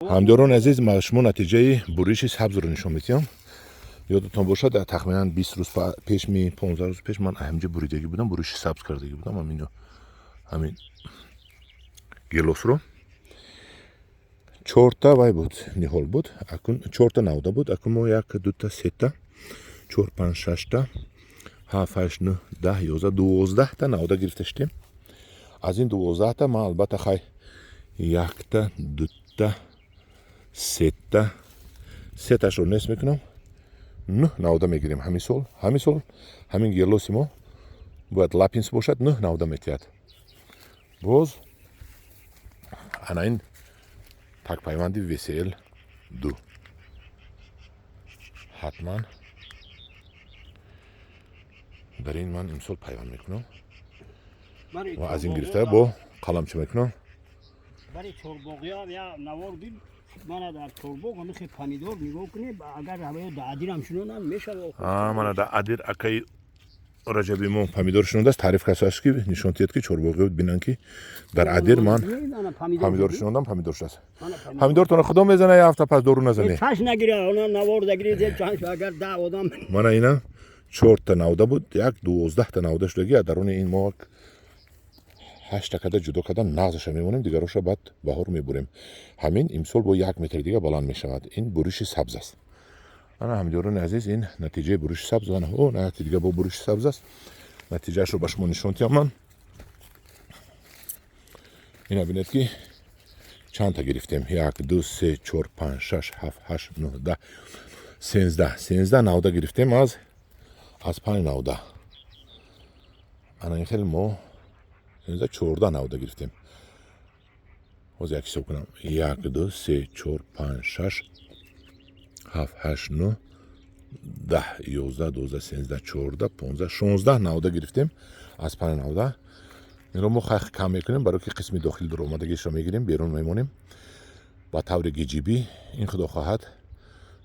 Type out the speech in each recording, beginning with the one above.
Ҳамдиёрони азиз, ма шумо натиҷаи буриши сабзро нишон медиҳам. Ёдатон бошад, тахминан 20 рӯз пеш ми 15 рӯз пеш ман ҳаминҷа буридагӣ будам, буриши сабз кардагӣ будам ҳамино, ҳамин гелосро. Чорта вай буд, ниҳол буд, акун чорта навда буд. Акун мо як, дута, сета, чор, панҷ, шашта, ҳафт, ҳашт, нӯҳ, 10, 11, 12-та навда гирифта шудем. Аз ин 12-та ман албатта хай якта, дута, сета, сеташро нест мекунам, нӯҳ навда мегирем ҳамин сол. Ҳамин сол ҳамин гелоси мо бояд Лапинс бошад, нӯҳ навда метиҳад. Боз ана ин такпайванди ВСЛ 2 ҳатман дар ин ман имсол пайванд мекунам ва аз ин гирифта бо қаламча мекунам. Бари чорбоғиам я навор дид. Мана, дар чорбоғ ҳамихе помидор нигоҳ кунед, агар ҳавоё да адирам шунонам, мешава. Мана, да адир акаи Раҷаби мо помидор шунодааст. Таъриф кардааст, ки нишон диҳад, ки чорбоғиё бинанд, ки дар адир ман помидор шунондам, помидор шудааст. Помидортона худо мезана, як ҳафта пас дору назанӣ. Чаш нагира, она навор дагири, агар 10 одам. Мана, ина чорта навда буд, як 12-та навда шудаги. Даруни ин мо ҳашта када ҷудо карда, нағзаша мемонем, дигароша баъд баҳор мебурем. Ҳамин имсол бо 1 метр дига баланд мешавад. Ин буриши сабз аст. Ана, ҳамдиёрони азиз, ин натиҷаи буриши сабз. Ана, о, на дига бо буриши сабз аст. Натиҷаашро ба шумо нишон диҳам ман. Ина бинед, ки чандта гирифтем: як, ду, се, чор, панҷ, шаш, ҳафт, ҳашт, нӯҳ, 10, 13. 13 навда гирифтем аз панҷ навда. Ана, ин хел мо 13, 14 навда гирифтем. Ҳозир як ҳисоб кунам: як, ду, се, чор, панҷ, шаш, ҳафт, ҳашт, нӯҳ, 10, 11, 12, 13, 14, 15, 16 навда гирифтем аз панҷ навда. Инро мо хай кам мекунем, барои ки қисми дохили дуромадагиашро мегирем, берун мемонем ба таври гиҷибӣ. Ин, худо хоҳад,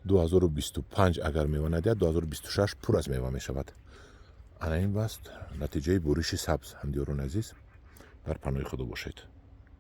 2025 агар мева надиҳад, 2026 пур аз мева мешавад. Ана, ин баст натиҷаи буриши сабз. Ҳамдиёрони азиз, дар паноҳи худо бошед.